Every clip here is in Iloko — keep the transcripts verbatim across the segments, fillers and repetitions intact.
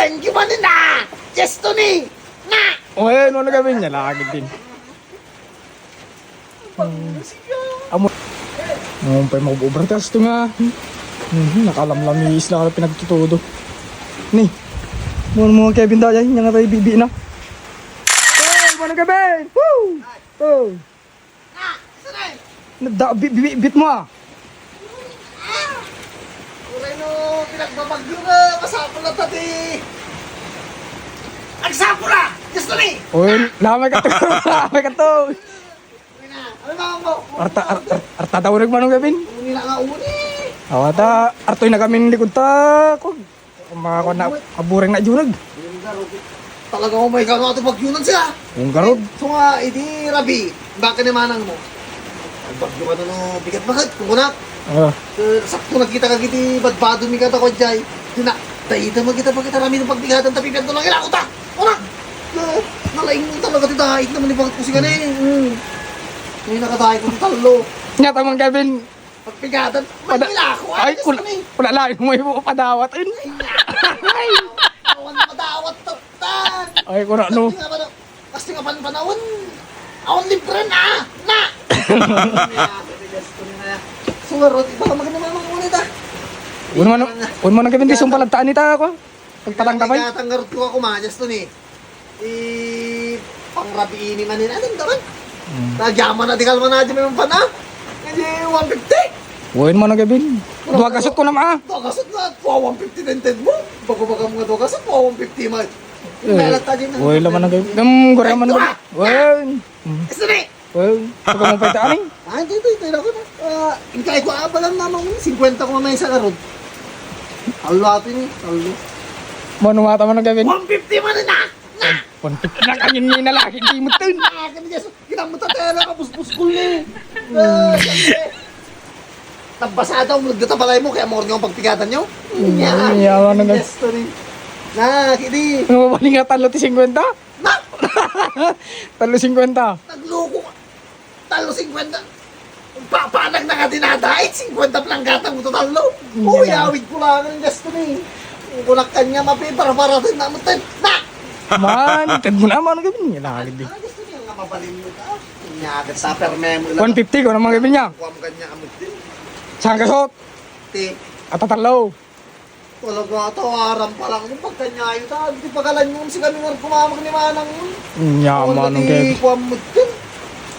Thank you, Manina! Yes, Tony! Na! O, ayan, wala kami niya. Lagi din. Amo. Ano pa'y makubra? Taas to nga. Mhm, nakalamlamis na pinagtutudo. Ni. Mo mo Kevin dayay, nga tayo bibi na. Hey, wala kami. Woo! Oh. Ah, sanay? Nagda-, bi-, bi-, bit mo, ah. Ah! Uray no, pinagbabagyo nga, masapul na tati. Agsapul na! Gusto ni! Uy, lamay ka to. Lamay ka to. Uy na, ano ba mo? Arta, ar-, ar-, arta daw nagmanong gabin? Uni na nga uni. Awata, artoy na kami likod ta. Kung Mga kuwan na, kaburing na jurag. Talaga, oh my God, ato pagyunan siya. Yung garod. So nga, idi rabi, baka ni manang mo. Ang bagyo ka na, no, bigat-bigat, kung kunak. Ah. So, sakto nakita ka giti badbado mi kata ko, Jay. Di na, dahil mo kita, bakit rami ng pagbigatan, tapi piyanto lang, ilako ta. Kunak. Eh, nalaing mo talaga, ti dahil naman ni bakit ko si gani. Hmm. May nakadahil ko, ti talo. Nga tamang Kevin, Pagpigadan, Pada-, Manila ako, ay, ay, kula-, gusto ni. Kula lain mo yung padawat, eh. Ay, awan padawat to, tan. Ay, kuna, no? Kasi nga, kasi nga pan-, panahon, awan libre na, na. Suwarot, iba ka maganda mga mga ulit, ah. Uno man, uno man ang gabing di sumpalag taan ita ako. Pagpatang ka pa? May gatang garot ko ako, majas to ni. I, pangrabiini man yun. Ano naman? Hmm. Nagyaman na di kalma na di may mampana. Hindi, one fifty. Wen man ang gabin. Dua gasot ko naman, ah. Dua gasot na. Dua one fifty na inted mo. Bago-baga mo nga dua gasot, dua one fifty man. Eh, melat ta din, ah. Wen naman ang gabin. Nang gure man ang gabin. Wen. Hmm. Isuri. Well, pagka mo pa ito, aning? Ah, ito, ito, ito, ito, ito. Ah, ingkay ko, ah, balang naman, singkwenta ko mamaya sa karod. Talo ato ni, talo. Mano nga tama na gawin? One fifty man na! Na! One fifty na kami ni na lagi, di mo tun. Ah, kami kasi, kita mo tataya na, kabusbus ko ni. Ah, siyempre. Nabasa daw, mulod ka balay mo, kaya mo rin yung pagpigatan nyo. Hmm, yawa na nga. Yes, sorry. Na, kidi. Ano ba nga talo ti singkwenta? Na! Talo singkwenta. Nagloko ka. Talo singkwenta. Papanag na nga dinadait, singkwenta planggata mo to talo. Uy, awid ko lang ang gasto ni. Ang kunak kanya, mapipara-para tayo na mo tayo. Na! Man, tad mo naman ang gawin niya. Lagi di. Ah, gusto niya nga mabalin mo ka. Kanya, agad sa perme mo lang. One fifty ko naman gawin niya. Kuwam kanya, amot din. Saan ka, Sot? Ti. Atatalo. Talaga, tawaran pa lang yung pagkanyayo ta. Di pagalan yung si kami nga kumamag ni manang yun. Yaman, ang gawin. Kuwam mo din.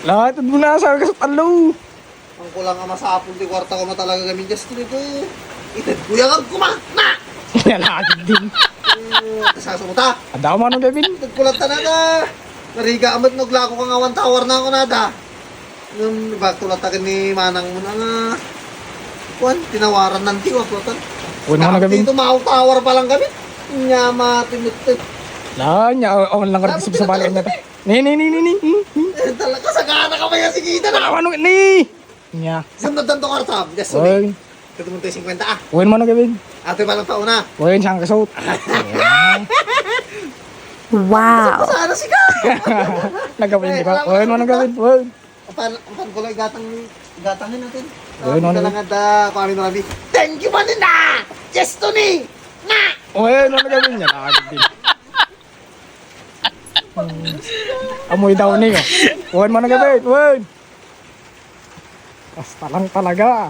Lahat mo na, saan ka sa talo? Ang kulang nga masapul ti kwarta ko na talaga gamin just dito eh. Ited ko yung kuma. Na! Nalagid din. Eh, kasasuko ta. Ada ko manong gabin. Ited ko lang talaga. Nariga amat naglako ka nga one tower na ako nada. Nung bakto lang taga ni manang mo na nga. Kuan, tinawaran ng tiwa ko tan. Kuan mo na gabin. Dito mao tower pa lang kami. Nya matinutin. Lah, nya, oh, lang ka rin sa balian na ta. Ni, ni, ni, ni, ni, ni, ni. Eh, talaga, sagana ka ba yan? Sige, ito na. Ano, ni? Nya. Saan na tanto karta? Just Oy. Ito mo tayo singkwenta, ah. Uwin mo na gawin. Ate, paano pa una? Uwin, siyang kasot. Wow. Sana siya. Nagawin, di ba? Uwin mo na gawin. Uwin. Apan, apan ko lang gatang, gatangin natin. Uwin mo na gawin. Talaga da, kung amin rabi. Thank you, Manina! Yes, Tony! Na! Uwin mo na gawin yan. Nakagigil. Amoy daw ni, oh. Uwin mo na gawin. Uwin. Basta lang talaga.